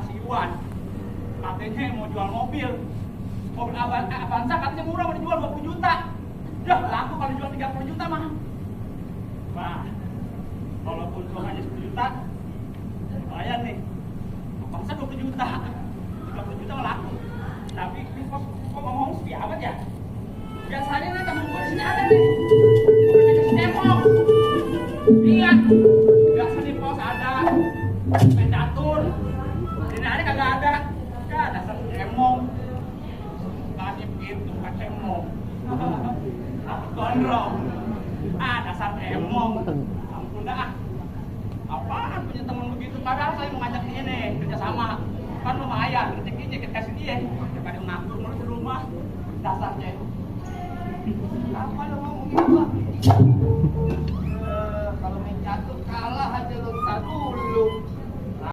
si Iwan. Katanya mau jual mobil. Mobil Avanza katanya murah, mau dijual 20 juta. Dah laku kalau jual 30 juta mah. Wah, walaupun hanya 10 juta, lumayan nih. Avanza 20 juta, 30 juta mah laku. Tapi kok ngomong sepi amat ya? Biasanya nih temen gue di sini ada nih. Mobilnya si Depok. Iya, biasa di pos ada. Pendatur. Ini hari kagak ada. Ya dasar emong. Tadi begitu kan emong. Gondrong. Dasar emong. Ampun dah. Apaan punya temen begitu? Padahal saya mau ngajak dia nih kerjasama. Kan lumayan, rezekinya kita kasih dia. Daripada ngatur mulu di rumah. Dasarnya. Apa lo ngomong gitu?